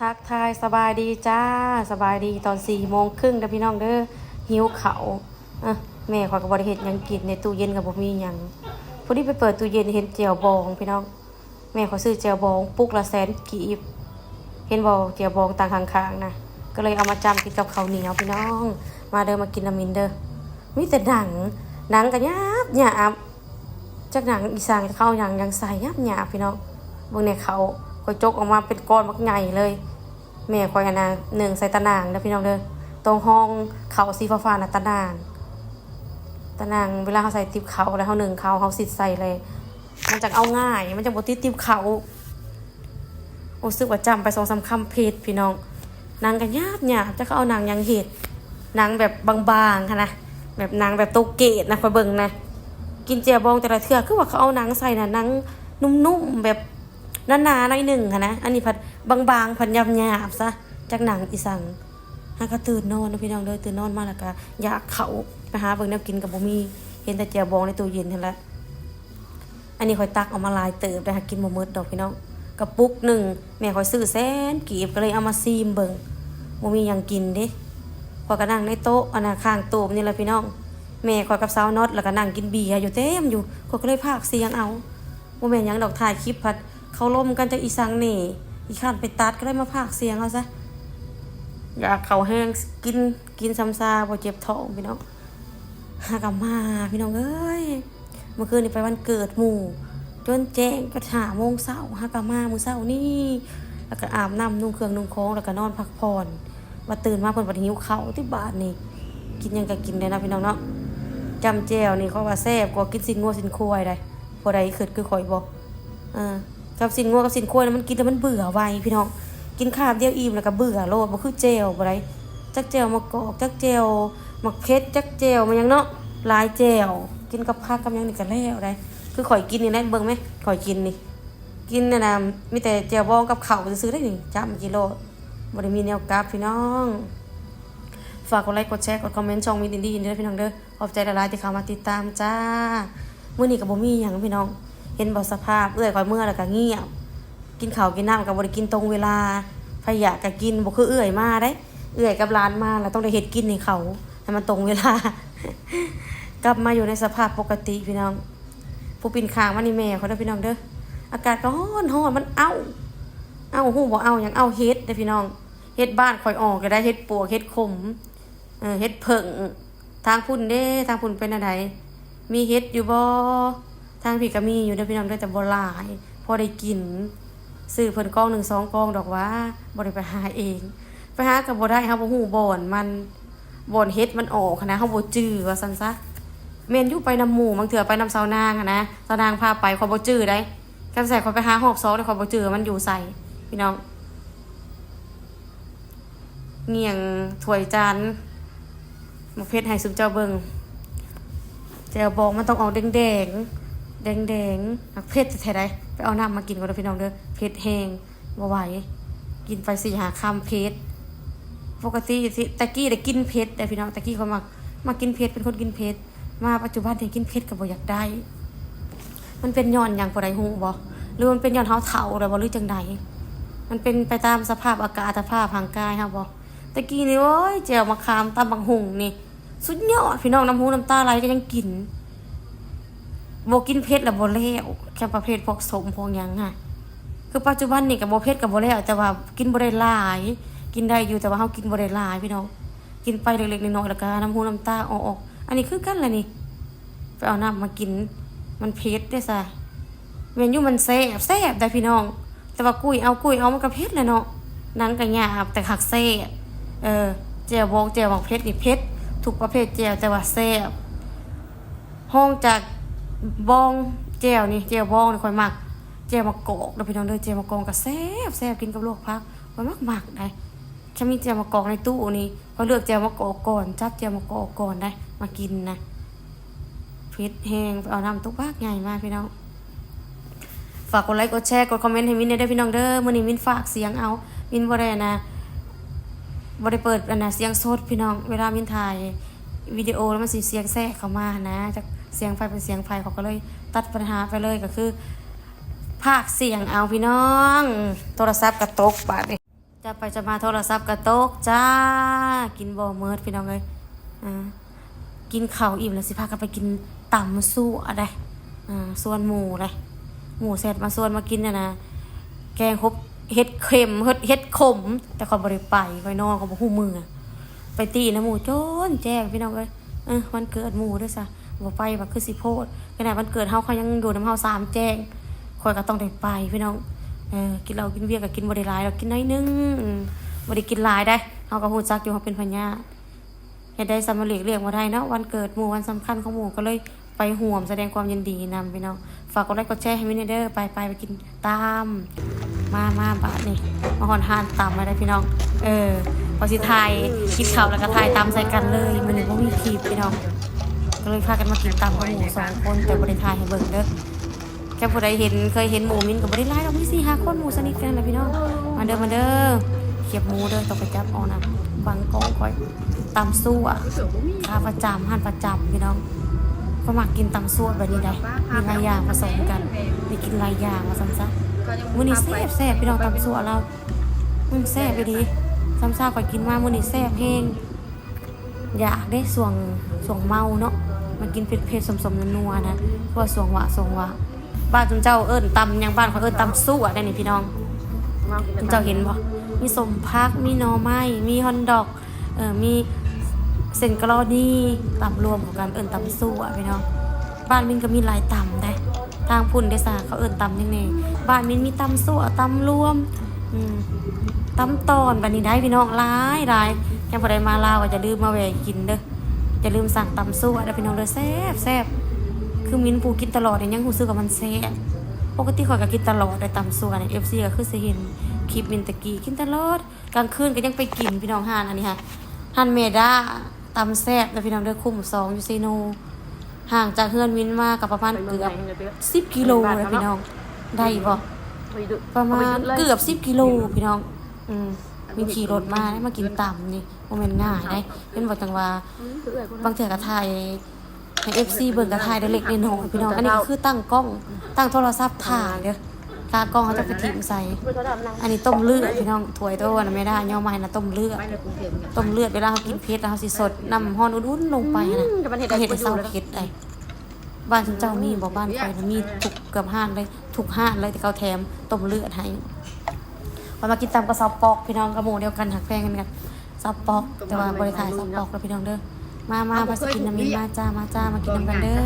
ທັກທາຍສະບາຍດີຈ້າ ສະບາຍດີຕອນສີ່ໂມງເຄິ່ງເດີພີ່ນ້ອງເດີ. ຫິວເຂົ້າ ເອີ ແມ່ຂ້ອຍກໍບໍ່ໄດ້ເຮັດຫຍັງກິນ ໃນຕູ້ເຢັນກໍບໍ່ມີຫຍັງ. ພໍດີໄປເປີດຕູ້ເຢັນເຫັນແຈ່ວບອງພີ່ນ້ອງ. ແມ່ຂ້ອຍຊື້ແຈ່ວບອງປຸກລະແສນກີບ ເຫັນບໍ່ ແຈ່ວບອງຕັ້ງຂ້າງໆນະ ກໍເລີຍເອົາມາຈ້ຳກິນກັບເຂົ້າໜຽວພີ່ນ້ອງ. ມາເດີ ມາກິນນຳມິນເດີ. ມີແຕ່ໜັງ ໜັງກໍຫຍາບໆ ຈັກໜັງອີ່ສັງ ເຂົາເອົາຫຍັງຫຍັງໃສ່ຫຍາບໆ ພີ່ນ້ອງ. ເບິ່ງແດ່ ເຂົ້າຂ້ອຍຈົກອອກມາເປັນກ້ອນບັກໃຫຍ່ເລີຍ. ແມ່ຂ້ອຍອັນນະ ໜຶ້ງໃສ່ຕາໜ່າງເດີພີ່ນ້ອງເດີ. ຕອງຮອງເຂົ້າສີຟ້າໆນະ ຕາໜ່າງ ຕາໜ່າງ ເວລາເຮົາໃສ່ຕິບເຂົ້າແລ້ວ ເຮົາໜຶ້ງເຂົ້າ ເຮົາຊິດໃສ່ແລ້ວ ມັນຈັ່ງເອົາງ່າຍ ມັນຈັ່ງບໍ່ຕິດຕິບເຂົ້າ. ໂອ້ ຮູ້ສຶກວ່າຈ້ຳໄປສອງສາມຄຳເຜັດພີ່ນ້ອງ. ໜັງກໍຫຍາບໆ ຈັກເຂົາເອົາໜັງຫຍັງເຮັດ ໜັງແບບບາງໆຫັ້ນນະ ແບບໜັງແບບໂຕເກດນະ. ຂ້ອຍເບິ່ງນະ ກິນແຈ່ວບອງແຕ່ລະເທື່ອ ຄືວ່າເຂົາເອົາໜັງໃສ່ນະ ໜັງນຸ້ມໆ ແບບໜາໆໜ້ອຍໜຶ່ງຫັ້ນນະ. ອັນນີ້ພັດບາງໆ ພັດຫຍາບໆຊະ ຈັກໜັງອີ່ສັງ. ຫາກໍຕື່ນນອນເນາະພີ່ນ້ອງເດີ ຕື່ນນອນມາແລ້ວກໍຢາກເຂົ້າ ໄປຫາເບິ່ງແນວກິນກໍບໍ່ມີ ເຫັນແຕ່ແຈ່ວບອງໃນຕູ້ເຢັນຫັ້ນແຫຼະ. ອັນນີ້ຂ້ອຍຕັກເອົາມາຫຼາຍເຕີບໄດ໋ ຫາກິນບໍ່ໝົດດອກພີ່ນ້ອງ. ກະປຸກໜຶ່ງ ແມ່ຂ້ອຍຊື້ແສນກີບ ກໍເລີຍເອົາມາຊີມເບິ່ງ ບໍ່ມີຫຍັງກິນເດ້. ຂ້ອຍກໍນັ່ງໃນໂຕະ ອັນນະ ຂ້າງໂຕະນີ້ແຫຼະພີ່ນ້ອງ. ແມ່ຂ້ອຍກັບສາວນັອດ ແລ້ວກໍນັ່ງກິນເບຍຢູ່ເຕັມຢູ່ ຂ້ອຍກໍເລີຍພາກສຽງເອົາ. ບໍ່ແມ່ນຫຍັງດອກ ຖ່າຍຄລິບພັດເຂົາລົມກັນຈັກອີ່ສັງແດ່ ຂີ້ຄ້ານໄປຕັດ ກໍເລີຍມາພາກສຽງເອົາຊະ. ຢາກເຂົ້າແຮງ ກິນ ກິນຊ່ຳຊາ ບໍ່ເຈັບທ້ອງພີ່ນ້ອງ. ຫາກໍມາພີ່ນ້ອງເອີຍ ເມື່ອຄືນນີ້ໄປວັນເກີດໝູ່ ຈົນແຈ້ງ ຈົນຫ້າໂມງເຊົ້າ ຫາກໍມາມື້ເຊົ້ານີ້ ແລ້ວກໍອາບນ້ຳ ນຸ່ງເຄື່ອງນຸ່ງຂອງ ແລ້ວກໍນອນພັກຜ່ອນ. ມາຕື່ນມາເພິ່ນບັດຫິວເຂົ້າຕິບາດນີ້ ກິນຫຍັງກໍກິນໄດ້ເນາະພີ່ນ້ອງເນາະ. ຈ້ຳແຈ່ວນີ້ຂ້ອຍວ່າແຊບກວ່າກິນຊີ້ນງົວຊີ້ນຄວາຍໄດ໋. ຜູ້ໃດຄຶດຄືຂ້ອຍບໍ່? ເອີ ກັບຊີ້ນງົວກັບຊີ້ນຄວາຍນະ ມັນກິນແລ້ວມັນເບື່ອໄວພີ່ນ້ອງ. ກິນຄາບດຽວອີ່ມແລ້ວກໍເບື່ອໂລດ ບໍ່ຄືແຈ່ວບໍ່ໄດ້. ຈັກແຈ່ວໝາກກອກ ຈັກແຈ່ວໝາກເຜັດ ຈັກແຈ່ວໝາກຫຍັງເນາະ ຫຼາຍແຈ່ວ. ກິນກັບຜັກກັບຫຍັງນີ້ກໍແລ້ວໄດ໋. ຄືຂ້ອຍກິນນີ້ນະ ເບິ່ງແມ ຂ້ອຍກິນນີ້ ກິນອັນນະ ມີແຕ່ແຈ່ວບອງກັບເຂົ້າຊື່ໆໄດ໋ນີ້. ຈ້ຳກິນໂລດ ບໍ່ໄດ້ມີແນວກັບພີ່ນ້ອງ. ຝາກກົດໄລ ກົດແຊ ກົດຄອມເມັນຊ່ອງມິດອິນດີເດີພີ່ນ້ອງເດີ. ຂອບໃຈຫຼາຍໆທີ່ເຂົ້າມາຕິດຕາມຈ້າ. ມື້ນີ້ກໍບໍ່ມີຫຍັງພີ່ນ້ອງ ເຫັນບໍ່ສະພາບ ເອື້ອຍຂ້ອຍເມືອແລ້ວກໍງຽບ ກິນເຂົ້າກິນນ້ຳກໍບໍ່ໄດ້ກິນຕົງເວລາ. ໃຜຢາກກໍກິນ ບໍ່ຄືເອື້ອຍມາໄດ໋. ເອື້ອຍກັບຫຼານມາແລ້ວຕ້ອງໄດ້ເຮັດກິນໃຫ້ເຂົາ ໃຫ້ມັນຕົງເວລາ ກັບມາຢູ່ໃນສະພາບປົກກະຕິພີ່ນ້ອງ. ຜູ້ປິ່ນຂ້າງມານີ້ແມ່ຂ້ອຍເດີພີ່ນ້ອງເດີ. ອາກາດກໍຮ້ອນໆ ມັນເອົ້າ ເອົ້າ ຮູ້ບໍ່ເອົ້າຫຍັງ? ເອົ້າເຫັດເດ້ພີ່ນ້ອງ. ເຫັດບ້ານຂ້ອຍອອກຢູ່ໄດ໋ ເຫັດປວກ ເຫັດຂົມ ເອີ ເຫັດເຜິ້ງ. ທາງພຸ້ນເດ້ ທາງພຸ້ນເປັນແນວໃດ? ມີເຫັດຢູ່ບໍ່? ທາງພີ້ກໍມີຢູ່ເດີພີ່ນ້ອງເດີ ແຕ່ບໍ່ຫຼາຍ ພໍໄດ້ກິນ. ຊື້ເພິ່ນກອງໜຶ່ງສອງກອງດອກຫວາ ບໍ່ໄດ້ໄປຫາເອງ. ໄປຫາກໍບໍ່ໄດ້ ເຮົາບໍ່ຮູ້ບ່ອນມັນ ບ່ອນເຫັດມັນອອກຫັ້ນນະ ເຮົາບໍ່ຈື່ວ່າຊັ້ນຊະ. ແມ່ນຢູ່ ໄປນຳໝູ່ ບາງເທື່ອໄປນຳສາວນາງຫັ້ນນະ ສາວນາງພາໄປ ຂ້ອຍບໍ່ຈື່ໄດ໋. ຄັນໃສ່ຂ້ອຍໄປຫາຮອບສອງແລ້ວ ຂ້ອຍບໍ່ຈື່ວ່າມັນຢູ່ໃສພີ່ນ້ອງ. ງ່ຽງຖ້ວຍຈານໝາກເຜັດໃຫ້ຊຸມເຈົ້າເບິ່ງ. ແຈ່ວບອງມັນຕ້ອງອອກແດງໆ ແດງໆ ໝາກເຜັດແທ້ໆໄດ໋. ໄປເອົານ້ຳມາກິນກ່ອນເດີພີ່ນ້ອງເດີ ເຜັດແຮງ ບໍ່ໄຫວ. ກິນໄປສີ່ຫ້າຄຳເຜັດ. ປົກກະຕິ ຕະກີ້ໄດ້ກິນເຜັດໄດ໋ພີ່ນ້ອງ ຕະກີ້ຂ້ອຍມັກ ມັກກິນເຜັດ ເປັນຄົນກິນເຜັດ. ມາປັດຈຸບັນນີ້ກິນເຜັດກໍບໍ່ຢາກໄດ້. ມັນເປັນຍ້ອນຫຍັງ ຜູ້ໃດຮູ້ບໍ່? ຫຼືມັນເປັນຍ້ອນເຮົາເຖົ້າແລ້ວບໍ່ ຫຼືຈັ່ງໃດ? ມັນເປັນໄປຕາມສະພາບອາກາດ ສະພາບຮ່າງກາຍເຮົາບໍ່? ແຕ່ກີ້ນີ້ ໂອ້ຍ ແຈ່ວໝາກຂາມ ຕຳບັກຫຸ່ງນີ້ ສຸດຍອດພີ່ນ້ອງ ນ້ຳຫູນ້ຳຕາໄຫຼກໍຍັງກິນ. ບໍ່ກິນເຜັດລະບໍ່ແລ້ວ ແຄ່ປະເພດພວກສົ້ມພວກຫຍັງຫະ. ຄືປັດຈຸບັນນີ້ກໍບໍ່ເຜັດກໍບໍ່ແລ້ວ ແຕ່ວ່າກິນບໍ່ໄດ້ຫຼາຍ ກິນໄດ້ຢູ່ ແຕ່ວ່າເຮົາກິນບໍ່ໄດ້ຫຼາຍພີ່ນ້ອງ. ກິນໄປເລັກໆນ້ອຍໆ ແລ້ວກໍນ້ຳຫູນ້ຳຕາອອກ. ອັນນີ້ຄືກັນລະນີ້ ໄປເອົານ້ຳມາກິນ ມັນເຜັດເດ້ຊະ. ແມ່ນຢູ່ ມັນແຊບ ແຊບໄດ໋ພີ່ນ້ອງ ແຕ່ວ່າກຸ້ຍເອົາ ກຸ້ຍເອົາ ມັນກໍເຜັດແຫຼະເນາະ. ໜັງກໍຫຍາບ ແຕ່ຫາກແຊບ. ເອີ ແຈ່ວບອງ ແຈ່ວໝາກເຜັດນີ້ເຜັດ ທຸກປະເພດແຈ່ວ ແຕ່ວ່າແຊບ. ຮອງຈາກບອງ ແຈ່ວນີ້ ແຈ່ວບອງນີ້ຂ້ອຍມັກ ແຈ່ວໝາກກອກເດີພີ່ນ້ອງເດີ. ແຈ່ວໝາກກອກກໍແຊບ ແຊບ ກິນກັບລວກຜັກ ຂ້ອຍມັກໆໄດ໋. ຄັນມີແຈ່ວໝາກກອກໃນຕູ້ນີ້ ຂ້ອຍເລືອກແຈ່ວໝາກກອກກ່ອນ ຈັບແຈ່ວໝາກກອກກ່ອນໄດ໋ ມາກິນນະ. ເຜັດແຮງ ໄປເອົານ້ຳຕົກບາກໃຫຍ່ມາພີ່ນ້ອງ. ຝາກກົດໄລ ກົດແຊ ກົດຄອມເມັນໃຫ້ມິນແດ່ເດີພີ່ນ້ອງເດີ. ມື້ນີ້ມິນຝາກສຽງເອົາ ມິນບໍ່ໄດ້ອັນນະ ບໍ່ໄດ້ເປີດອັນນະ ສຽງສົດພີ່ນ້ອງ. ເວລາມິນຖ່າຍວິດີໂອແລ້ວ ມັນຊິສຽງແຊກເຂົ້າມານະ ຈັກສຽງໃຜເປັນສຽງໃຜ ເຂົາກໍເລີຍຕັດບັນຫາໄປເລີຍ. ກໍຄືພາກສຽງເອົາພີ່ນ້ອງ. ໂທລະສັບກໍຕົກບາດນີ້. ຈັບໄປຈັບມາໂທລະສັບກະຕົກຈ້າ ກິນບໍ່ໝົດພີ່ນ້ອງເອີຍ. ອ່າ ກິນເຂົ້າອີ່ມແລ້ວຊິພາກັນໄປກິນຕຳຊົ່ວໄດ໋. ອ່າ ຊວນໝູ່ໄດ໋ ໝູ່ແຊັດມາຊວນມາກິນຫັ້ນນະ ແກງເຫັດ ເຫັດເຂັມ ເຫັດ ເຫັດຂົມ ແຕ່ຂ້ອຍບໍ່ໄດ້ໄປ ຂ້ອຍນອນ ຂ້ອຍບໍ່ຮູ້ເມືອ. ໄປຕີນຳໝູ່ຈົນແຈ້ງພີ່ນ້ອງເອີຍ. ເອີ ວັນເກີດໝູ່ເດີຊະ ບໍ່ໄປວ່າຄືຊິໂພດ. ຂະໜາດວັນເກີດເຮົາ ເຂົາຍັງຢູ່ນຳເຮົາສາມແຈ້ງ ຂ້ອຍກໍຕ້ອງໄດ້ໄປພີ່ນ້ອງ. ເອີ ກິນເຫຼົ້າກິນເບຍກໍກິນບໍ່ໄດ້ຫຼາຍດອກ ກິນໜ້ອຍໜຶ່ງ ອືມ ບໍ່ໄດ້ກິນຫຼາຍໄດ໋. ເຮົາກໍຮູ້ຈັກຢູ່ ເຮົາເປັນພະຍາດ ເຮັດໄດ້ສ່ຳນັ້ນ ຫຼີກລ້ຽງບໍ່ໄດ້ເນາະ. ວັນເກີດໝູ່ ວັນສຳຄັນຂອງໝູ່ ກໍເລີຍໄປຮ່ວມສະແດງຄວາມຍິນດີນຳພີ່ນ້ອງ. ຝາກກົດໄລກົດແຊໃຫ້ມິນແດ່ເດີ. ໄປໆ ໄປກິນຕຳ. ມາ ມາບາດນີ້ ມາຮອດຮ້ານຕຳແລ້ວເດີພີ່ນ້ອງ. ເອີ ເພາະຊິຖ່າຍກິນເຂົ້າແລ້ວກໍຖ່າຍຕຳໃສ່ກັນເລີຍ. ມື້ນີ້ບໍ່ມີຄລິບພີ່ນ້ອງ ກໍເລີຍພາກັນມາກິນຕຳກັບໝູ່ສອງຄົນ ແຕ່ບໍ່ໄດ້ຖ່າຍໃຫ້ເບິ່ງເດີ. ແຄ່ຜູ້ໃດເຫັນ ເຄີຍເຫັນໝູ່ມິນກໍບໍ່ໄດ້ຫຼາຍດອກ ມີສີ່ຫ້າຄົນ ໝູ່ສະໜິດກັນຫັ້ນແຫຼະພີ່ນ້ອງ. ມາເດີ ມາເດີ ຄຽບໝູເດີ ຕ້ອງໄປຈັບເອົານະ ບັງກ້ອງຂ້ອຍ. ຕຳຊົ່ວ ຂາປະຈຳ ຮ້ານປະຈຳພີ່ນ້ອງ. ຂ້ອຍມັກກິນຕຳຊົ່ວແບບນີ້ໄດ໋ ມີຫຼາຍຢ່າງປະສົມກັນ ໄດ້ກິນຫຼາຍຢ່າງວ່າຊັ້ນຊະ. ມື້ນີ້ແຊບໆ ພີ່ນ້ອງ ຕຳຊົ່ວລາວ ອືມ ແຊບອີ່ຫຼີ. ຊຳຊາຂ້ອຍກິນມາມື້ນີ້ແຊບແຮງ. ຢາກເດ້ ຊ່ວງ ຊ່ວງເມົາເນາະ ມັນກິນເຜັດໆ ສົ້ມໆ ນົວໆ ນະ ພວກຊ່ວງວະ ຊ່ວງວະ. ບ້ານຊຸມເຈົ້າເອີ້ນຕຳຫຍັງ? ບ້ານຂ້ອຍເອີ້ນຕຳຊົ່ວໄດ໋ນີ້ພີ່ນ້ອງ. ຊຸມເຈົ້າເຫັນບໍ່? ມີສົ້ມຜັກ ມີໜໍ່ໄມ້ ມີຮອດດອກ ເອີ ມີເສັ້ນກະລໍນີ ຕຳລວມເຂົ້າກັນ ເອີ້ນຕຳຊົ່ວພີ່ນ້ອງ. ບ້ານມິນກໍມີຫຼາຍຕຳໄດ໋. ທາງພຸ້ນເດຊະ ເຂົາເອີ້ນຕຳຫຍັງແດ່? ບ້ານມິນມີຕຳຊົ່ວ ຕຳລວມ ອືມ ຕຳຕອນ ບາດນີ້ໄດ໋ພີ່ນ້ອງ ຫຼາຍໆ. ຄັນຜູ້ໃດມາລາວກໍຢ່າລືມມາແວ່ກິນເດີ ຢ່າລືມສັ່ງຕຳຊົ່ວເດີພີ່ນ້ອງເດີ ແຊບໆ. ຄືມິນຜູ້ກິນຕະຫຼອດນີ້ ຍັງຮູ້ສຶກວ່າມັນແຊບ. ປົກກະຕິຂ້ອຍກໍກິນຕະຫຼອດໄດ໋ ຕຳຊົ່ວນີ້ ເອັຟຊີ ກໍຄືຊິເຫັນຄລິບມິນແຕ່ກີ້ ກິນຕະຫຼອດ. ກາງຄືນກໍຍັງໄປກິນພີ່ນ້ອງ ຮ້ານອັນນີ້ຫະ ຮ້ານແມ່ດາ ຕຳແຊບເດີພີ່ນ້ອງເດີ ຄຸ້ມສອງ ຢູ່ເຊໂນ. ຫ່າງຈາກເຮືອນມິນມາກໍປະມານເກືອບສິບກິໂລເດີພີ່ນ້ອງ. ໄດ້ບໍ່? ປະມານເກືອບສິບກິໂລພີ່ນ້ອງ. ອືມ ມີຂີ່ລົດມາໄດ໋ ມາກິນຕຳນີ້ ບໍ່ແມ່ນງ່າຍໄດ໋. ເຫັນບໍ່? ຈັ່ງວ່າບາງເທື່ອກໍຖ່າຍ ໃຫ້ເອັຟຊີເບິ່ງກໍຖ່າຍໄດ້ເລັກໄດ້ນ້ອຍພີ່ນ້ອງ. ອັນນີ້ກໍຄືຕັ້ງກ້ອງ ຕັ້ງໂທລະສັບຖ່າຍເດີ. ຂາກ້ອງເຮົາຈະໄປຖິ້ມໃສ? ອັນນີ້ຕົ້ມເລືອດພີ່ນ້ອງ ຖ້ວຍໂຕນະ ແມ່ດາຍໍມາໃຫ້ນະ ຕົ້ມເລືອດ. ຕົ້ມເລືອດ ເວລາເຮົາກິນເຜັດ ເຮົາຊິສົດນ້ຳຮ້ອນອຸ່ນໆລົງໄປຫັ້ນນະ ອືມ ມັນເຮັດໃຫ້ ເຮັດໃຫ້ເຊົາເຜັດໄດ໋. ບ້ານຊຸມເຈົ້າມີບໍ່? ບ້ານຂ້ອຍນະມີທຸກ ເກືອບຮ້ານເລີຍ ທຸກຮ້ານເລີຍທີ່ເຂົາແຖມຕົ້ມເລືອດໃຫ້. ຂ້ອຍມາກິນຕຳກັບສາວປອກພີ່ນ້ອງ ກັບໝູ່ດຽວກັນ ຮັກແພງກັນກັນ ສາວປອກ. ແຕ່ວ່າບໍ່ໄດ້ຖ່າຍສາວປອກເດີພີ່ນ້ອງເດີ. ມາ ມາ ມາຊິກິນນຳມິນ ມາຈ້າ ມາຈ້າ ມາກິນນຳກັນເດີ.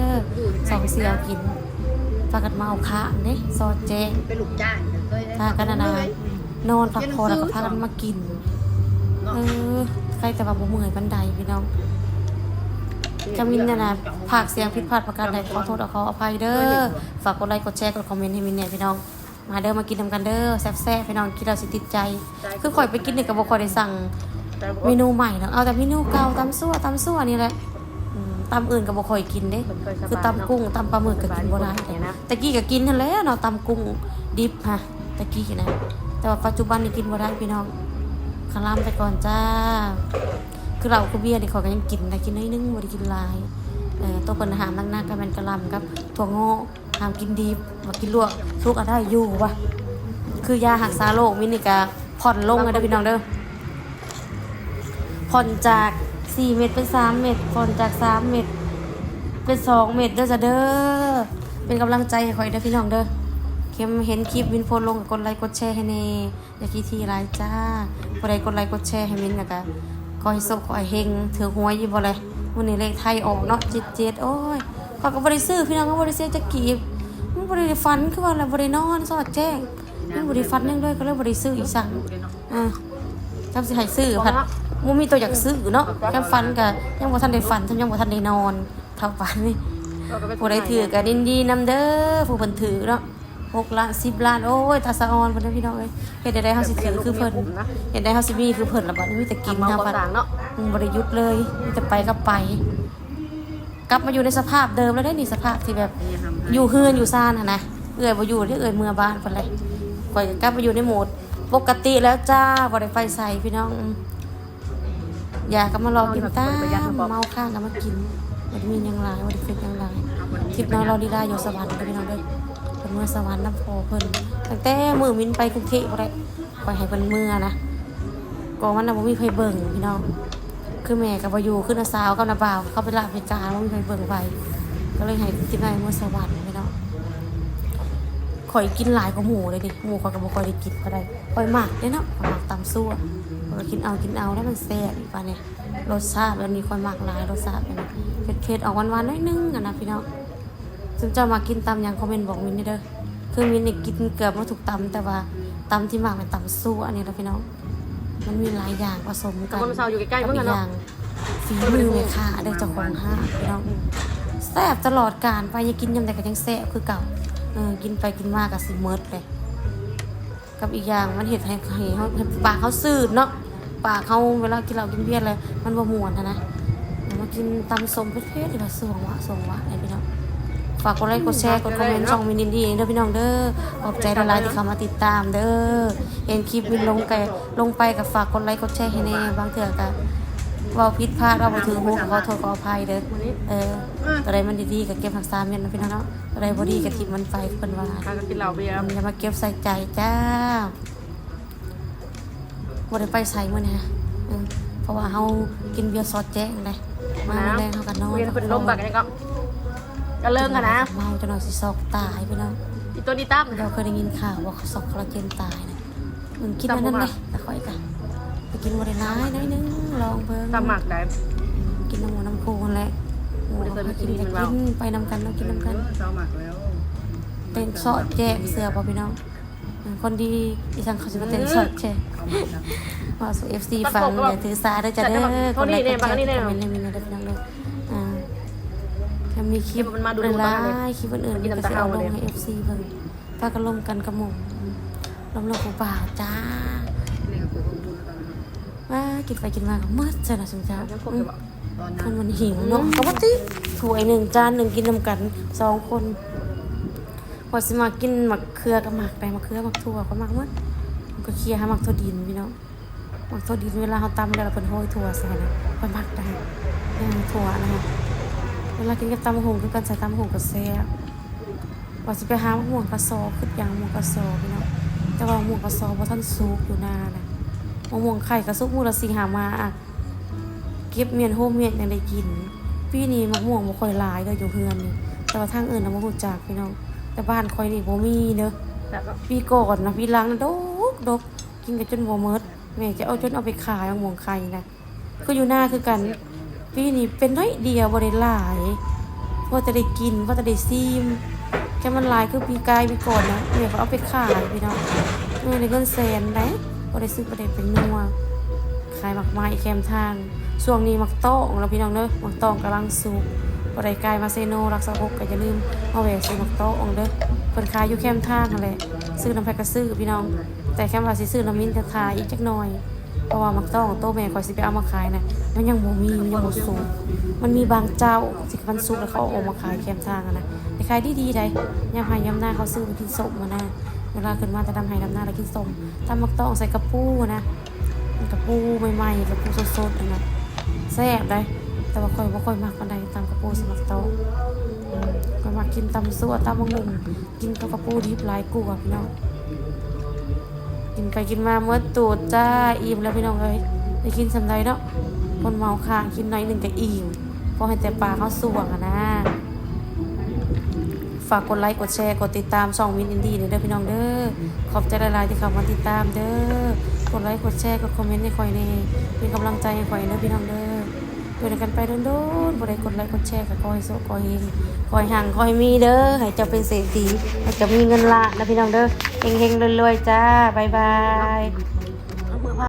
ສອງສີ່ເອົາກິນ ພາກັນມາເອົາຄ້າງເດ້ ຊອດແຈ້ງ ພາກັນອັນນ່າ ນອນພັກຜ່ອນ ແລ້ວກໍພາກັນມາກິນ. ເອີ ໃຄ່ແຕ່ວ່າບໍ່ເມື່ອຍປານໃດພີ່ນ້ອງ. ກະມິນອັນນ່າ ພາກສຽງຜິດພາດປະການໃດ ຂໍໂທດຂໍອະໄພເດີ. ຝາກກົດໄລ ກົດແຊ ກົດຄອມເມັນໃຫ້ມິນແດ່ພີ່ນ້ອງ. ມາເດີ ມາກິນນຳກັນເດີ ແຊບໆ ພີ່ນ້ອງ ກິນແລ້ວຊິຕິດໃຈ. ຄືຂ້ອຍໄປກິນນີ້ກໍບໍ່ຄ່ອຍໄດ້ສັ່ງເມນູໃໝ່ດອກ ເອົາແຕ່ເມນູເກົ່າ ຕຳຊົ່ວ ຕຳຊົ່ວນີ້ແຫຼະ. ອືມ ຕຳອື່ນກໍບໍ່ຄ່ອຍກິນເດ້ ຄືຕຳກຸ້ງ ຕຳປາໝຶກກໍກິນບໍ່ໄດ້. ແຕ່ກີ້ກໍກິນຫັ້ນແຫຼະເນາະ ຕຳກຸ້ງດິບຫະ ແຕ່ກີ້ນະ ແຕ່ວ່າປັດຈຸບັນນີ້ກິນບໍ່ໄດ້ພີ່ນ້ອງ. ຄະລຳໄປກ່ອນຈ້າ. ຄືເຫຼົ້າຄືເບຍນີ້ຂ້ອຍກໍຍັງກິນໄດ້ ກິນໜ້ອຍໜຶ່ງ ບໍ່ໄດ້ກິນຫຼາຍ. ເອີ ໂຕເພິ່ນຫ້າມໜັກໆ ກໍແມ່ນກະລຳກັບຖົ່ວງອກ. ຫ້າມກິນດິບ ວ່າກິນລວກ ສຸກອະໄດ້ຢູ່ວ່າ ຄືຢາຮັກສາໂລກ. ມິນນີ້ກະຜ່ອນລົງແລ້ວເດີພີ່ນ້ອງເດີ ຜ່ອນຈາກສີ່ເມັດເປັນສາມເມັດ ຜ່ອນຈາກສາມເມັດເປັນສອງເມັດເດີຈ້າເດີ. ເປັນກຳລັງໃຈໃຫ້ຂ້ອຍເດີພີ່ນ້ອງເດີ. ເຫັນຄລິບມິນໂພສລົງກໍກົດໄລກົດແຊໃຫ້ແດ່. ຢ່າຂີ້ຖີ່ຫຼາຍຈ້າ. ຜູ້ໃດກົດໄລກົດແຊໃຫ້ມິນ ແລ້ວກະຂໍໃຫ້ໂຊກຂໍໃຫ້ເຮັງ ຖືກຫວຍຢູ່ບໍ່ແລະ? ມື້ນີ້ເລກໄທອອກເນາະ ເຈັດເຈັດ. ໂອ້ຍ ຂ້ອຍກໍບໍ່ໄດ້ຊື້ພີ່ນ້ອງ ກໍບໍ່ໄດ້ເສຍຈັກກີບ. ມັນບໍ່ໄດ້ຝັນ ຄືວ່າລະບໍ່ໄດ້ນອນສອດແຈ້ງ. ຍັງບໍ່ໄດ້ຝັນຫຍັງເລີຍ ກໍເລີຍບໍ່ໄດ້ຊື້ອີກຊ້ຳ. ເອີ ຈຳຊິໃຫ້ຊື້ພັດບໍ່ມີໂຕຢາກຊື້ເນາະ. ແຄ່ຝັນກໍຍັງບໍ່ທັນໄດ້ຝັນ ຊ້ຳຍັງບໍ່ທັນໄດ້ນອນ. ເທົ່າປານນີ້ ຜູ້ໃດຖືກກໍຍິນດີນຳເດີ ຜູ້ເພິ່ນຖືກເນາະ ຫົກລ້ານ ສິບລ້ານ. ໂອ້ຍ ຕາສະອອນເພິ່ນເດີພີ່ນ້ອງເອີຍ. ເຮັດແນວໃດເຮົາຊິຖືກຄືເພິ່ນ? ເຮັດໃດເຮົາຊິມີຄືເພິ່ນລະບັດນີ້? ມີແຕ່ກິນເຮົາພັດ ອືມ ບໍ່ໄດ້ຢຸດເລີຍ ມີແຕ່ໄປກັບໄປ. ກັບມາຢູ່ໃນສະພາບເດີມແລ້ວເດ້ນີ້ ສະພາບທີ່ແບບຢູ່ເຮືອນຢູ່ຊານຫັ້ນນະ. ເອື້ອຍບໍ່ຢູ່ເດ້ ເອື້ອຍເມືອບ້ານເພິ່ນແຫຼະ. ຂ້ອຍກໍກັບມາຢູ່ໃນໂໝດປົກກະຕິແລ້ວຈ້າ ບໍ່ໄດ້ໄປໃສພີ່ນ້ອງ. ຢາກກໍມາລອງກິນຕາມ ເມົາຄ້າງກໍມາກິນ. ບໍ່ໄດ້ມີຫຍັງຫຼາຍ ບໍ່ໄດ້ຄິດຫຍັງຫຼາຍ. ທິບນ້ອຍລໍລີລາຢູ່ສະຫວັນເດີພີ່ນ້ອງເດີ. ເພິ່ນເມືອສະຫວັນນຳພໍ່ເພິ່ນ ຕັ້ງແຕ່ມື້ມິນໄປກຸງເທບພຸ້ນແຫຼະ. ຂ້ອຍໃຫ້ເພິ່ນເມືອນະ ກໍມັນນະບໍ່ມີໃຜເບິ່ງພີ່ນ້ອງ ຄືແມ່ກໍບໍ່ຢູ່ ຄືນ້າສາວກັບນ້າບ່າວເຂົາໄປລາວອາເມລິກາ ບໍ່ມີໃຜເບິ່ງໃຜ ກໍເລີຍໃຫ້ຕິດໄວ້ເມືອສະຫວັນພີ່ນ້ອງ. ຂ້ອຍກິນຫຼາຍກວ່າໝູ່ເດ້ນີ້ ໝູ່ຂ້ອຍກໍບໍ່ຄ່ອຍໄດ້ກິນປານໃດ ຂ້ອຍມັກເດ້ເນາະ ຂ້ອຍມັກຕຳຊົ່ວ ຂ້ອຍກໍກິນເອົາ ກິນເອົາ ແລ້ວມັນແຊບອີກບາດນີ້ ລົດຊາດແບບນີ້ຂ້ອຍມັກຫຼາຍ ລົດຊາດແບບນີ້ ເຜັດໆ ອອກຫວານໆ ໜ້ອຍໜຶ່ງຫັ້ນນະພີ່ນ້ອງ. ຊຸມເຈົ້າມັກກິນຕຳຫຍັງ ຄອມເມັນບອກມິນແດ່ເດີ ຄືມິນນີ້ກິນເກືອບໝົດທຸກຕຳ ແຕ່ວ່າຕຳທີ່ມັກແມ່ນຕຳຊົ່ວນີ້ລະພີ່ນ້ອງ ມັນມີຫຼາຍຢ່າງປະສົມກັນ ຕຳເຊົາຢູ່ໃກ້ໆ ກັບອີກຢ່າງ ເບິ່ງຫັ້ນເນາະ ຝີມືແມ່ຄ້າເດີ ເຈົ້າຂອງຮ້ານພີ່ນ້ອງ ແຊບຕະຫຼອດການໄປ ຍັງກິນຍາມໃດກໍຍັງແຊບຄືເກົ່າ ເອີ ກິນໄປກິນມາກໍຊິໝົດເລີຍ. ກັບອີກຢ່າງມັນເຮັດໃຫ້ ໃຫ້ເຮົາ ໃຫ້ປາກເຮົາຊືດເນາະ ປາກເຮົາເວລາກິນເຫຼົ້າກິນເບຍແລ້ວມັນບໍ່ມ່ວນຫັ້ນນະ. ມາກິນຕຳສົ້ມເຜັດໆ ນີ້ລະ ຊ່ວງວະ ຊ່ວງວະ ໃຫ້ພີ່ນ້ອງ ຝາກກົດໄລກົດແຊ ກົດຄອມເມັນຊ່ອງມິນອິນດີເດີພີ່ນ້ອງເດີ. ຂອບໃຈຫຼາຍໆ ທີ່ເຂົ້າມາຕິດຕາມເດີ. ເຫັນຄລິບມິນລົງໄປ ລົງໄປກໍຝາກກົດໄລກົດແຊໃຫ້ແດ່. ບາງເທື່ອກໍເວົ້າຜິດພາດ ເວົ້າບໍ່ຖືກຫູ ກໍຂໍໂທດຂໍອະໄພເດີ. ເອີ ຕົວໃດມັນດີໆ ກໍເກັບຮັກສາແມ່ນເນາະພີ່ນ້ອງເນາະ. ຕົວໃດບໍ່ດີກໍຖິ້ມມັນໄປ ເພິ່ນວ່າ ພາກັນກິນເຫຼົ້າເບຍ ອືມ ຢ່າມາເກັບໃສ່ໃຈຈ້າ. ບໍ່ໄດ້ໄປໃສມື້ນີ້ ເອີ ເພາະວ່າເຮົາກິນເບຍຊອດແຈ້ງເດ້. ມາມື້ແລງເຮົາກໍນອນ ເຫັນເພິ່ນລົມບັກອັນນີ້ກໍ ກະເລີງຫັ້ນນະ ເມົາຈັກໜ່ອຍຊິຊອກຕາຍພີ່ນ້ອງ. ອີໂຕນີ້ຕຳ ເຈົ້າເຄີຍໄດ້ຍິນຂ່າວບໍ່ ເຂົາຊອກຄອລລາເຈນຕາຍນະ? ເອີ ກິນອັນນັ້ນເດ້ ແຕ່ຂ້ອຍກະໄປກິນບໍ່ໄດ້ຫຼາຍ ໜ້ອຍໜຶ່ງ ລອງເບິ່ງ ຕຳໝາກໄດ້ ກິນນຳໝູ່ນຳຄູ່ຫັ້ນແຫຼະ. ໝູ່ເຮົາໄປກິນກໍກິນ ໄປນຳກັນເນາະ ກິນນຳກັນ ເອີ ເຊົາໝາກແລ້ວ ແຕ່ງຊອດແຈ້ງ ເຊື່ອບໍ່ພີ່ນ້ອງ? ຄົນດີອີ່ສັງເຂົາຊິມາເຕັ້ນຊອດແຈ້ງ ເວົ້າສູ່ເອັຟຊີຟັງ ຢ່າຖືສາເດີຈ້າເດີ. ກົດໄລກົດແຊ ຄອມເມັນໃຫ້ມິນແດ່ເດີພີ່ນ້ອງເດີ. ອ່າ ຖ້າມີຄລິບຫຼາຍໆ ຄລິບອື່ນໆ ກໍຊິເອົາລົງໃຫ້ເອັຟຊີເບິ່ງ. ພາກັນລົມກັນກັບໝູ່ ລົມເລື່ອງຜູ້ບ່າວຈ້າ. ວ່າ ກິນໄປກິນມາກໍໝົດຊັ້ນນະຊຸມເຈົ້າ. ອືມ ຄົນມັນຫິວເນາະ ກໍບໍ່ຕິ ຖ້ວຍໜຶ່ງ ຈານໜຶ່ງ ກິນນຳກັນສອງຄົນ. ຂ້ອຍຊິມາກິນໝາກເຂືອກັບໝາກໃດ ໝາກເຂືອ ໝາກຖົ່ວ ຂ້ອຍມັກໝົດ. ມັນກໍເຄຍຫາໝາກຖົ່ວດິນພີ່ນ້ອງ ໝາກຖົ່ວດິນ ເວລາເຮົາຕຳແລ້ວ ເພິ່ນໂຮຍຖົ່ວໃສ່ນະ ຂ້ອຍມັກໄດ໋ ເອີ ຖົ່ວນະ ເວລາກິນກັບຕຳບັກຫຸ່ງຄືກັນ ໃສ່ຕຳບັກຫຸ່ງກໍແຊບ. ວ່າຊິໄປຫາໝາກມ່ວງກະຊໍ ຄິດຢາກໝາກມ່ວງກະຊໍພີ່ນ້ອງ ແຕ່ວ່າໝາກມ່ວງກະຊໍບໍ່ທັນສຸກຢູ່ນານະ. ໝາກມ່ວງໄຂ່ກໍສຸກມື້ລະສີ່ຫ້າໝາກ ເກັບມ້ຽນໂຮມມ້ຽນຍັງໄດ້ກິນ. ປີນີ້ໝາກມ່ວງບໍ່ຄ່ອຍຫຼາຍເດີຢູ່ເຮືອນນີ້ ແຕ່ວ່າທາງອື່ນນະບໍ່ຮູ້ຈັກພີ່ນ້ອງ ແຕ່ບ້ານຂ້ອຍນີ້ບໍ່ມີເດີ. ແລ້ວກໍ ປີກ່ອນນະ ປີຫຼັງນະ ດົກໆ ກິນກັນຈົນບໍ່ໝົດ ແມ່ຈະເອົາ ຈົນເອົາໄປຂາຍ ໝາກມ່ວງໄຂ່ນະ. ຄືຢູ່ນາຄືກັນ ປີນີ້ເປັນໜ້ອຍດຽວ ບໍ່ໄດ້ຫຼາຍ ພໍແຕ່ໄດ້ກິນ ພໍແຕ່ໄດ້ຊີມ. ແຄ່ມັນຫຼາຍຄືປີກາຍປີກ່ອນນະ ແມ່ກໍເອົາໄປຂາຍພີ່ນ້ອງ ເອີ ໄດ້ເງິນແສນໃດ໋ ພໍໄດ້ຊື້ປາແດກແປ້ງນົວ ຂາຍໝາກໄມ້ແຄມທາງ. ຊ່ວງນີ້ໝາກຕ້ອງລະພີ່ນ້ອງເດີ ໝາກຕ້ອງກຳລັງສຸກ. ຜູ້ໃດກາຍມາເຊໂນຫຼັກຊາວຫົກ ກໍຢ່າລືມມາແວ່ຊື້ໝາກຕ້ອງເດີ ເພິ່ນຂາຍຢູ່ແຄມທາງຫັ້ນແຫຼະ ຊື້ນຳໃຜກໍຊື້ພີ່ນ້ອງ. ແຕ່ແຄ່ວ່າຊິຊື້ນຳມິນ ກໍຖ້າອີກຈັກໜ່ອຍ ເພາະວ່າໝາກຕ້ອງໂຕແມ່ຂ້ອຍຊິໄປເອົາມາຂາຍນະ ມັນຍັງບໍ່ມີ ມັນຍັງບໍ່ສຸກ. ມັນມີບາງເຈົ້າທີ່ມັນສຸກແລ້ວເຂົາເອົາອອກມາຂາຍແຄມທາງຫັ້ນນະ ໄດ້ຂາຍດີໆໃດ໋. ຍາມໄຮ່ຍາມນາເຂົາຊື້ໄປກິນສົ້ມຫັ້ນນະ ເວລາຂຶ້ນມາແຕ່ດຳໄຮ່ດຳນາແລ້ວກິນສົ້ມ ຕຳໝາກຕ້ອງໃສ່ກະປູຫັ້ນນະ ກະປູໃໝ່ໆ ກະປູສົດໆຫັ້ນນະ ແຊບໃດ໋. ແຕ່ວ່າຂ້ອຍບໍ່ຄ່ອຍມັກປານໃດ ຕຳກະປູໃສ່ໝາກຕ້ອງ ຂ້ອຍມັກກິນຕຳຊົ່ວ ຕຳບັກຫຸ່ງ ກິນກັບກະປູດິບຫຼາຍກວ່າພີ່ນ້ອງ. ກິນໄປກິນມາໝົດໂຕດຈ້າ ອີ່ມແລ້ວພີ່ນ້ອງເອີຍ ໄດ້ກິນສ່ຳໃດເນາະ ຄົນເມົາຄ້າງກິນໜ້ອຍໜຶ່ງກໍອີ່ມ ພໍໃຫ້ແຕ່ປາກເຮົາສ່ວງຫັ້ນນາ. ຝາກກົດໄລກົດແຊ ກົດຕິດຕາມຊ່ອງມິນອິນດີແດ່ເດີພີ່ນ້ອງເດີ. ຂອບໃຈຫຼາຍໆທີ່ເຂົ້າມາຕິດຕາມເດີ ກົດໄລກົດແຊ ກົດຄອມເມັນໃຫ້ຂ້ອຍແດ່ ເປັນກຳລັງໃຈໃຫ້ຂ້ອຍເດີພີ່ນ້ອງເດີ. ຢູ່ນຳກັນໄປດົນໆ ຜູ້ໃດກົດໄລກົດແຊກໍຂໍໃຫ້ໂຊກຂໍເຮງ ຂໍໃຫ້ຮັ່ງຂໍໃຫ້ມີເດີ ໃຫ້ເຈົ້າເປັນເສດຖີ ໃຫ້ເຈົ້າມີເງິນລ້ານນະພີ່ນ້ອງເດີ ເຮັງໆ ລວຍໆ ຈ້າ ບາຍບາຍ.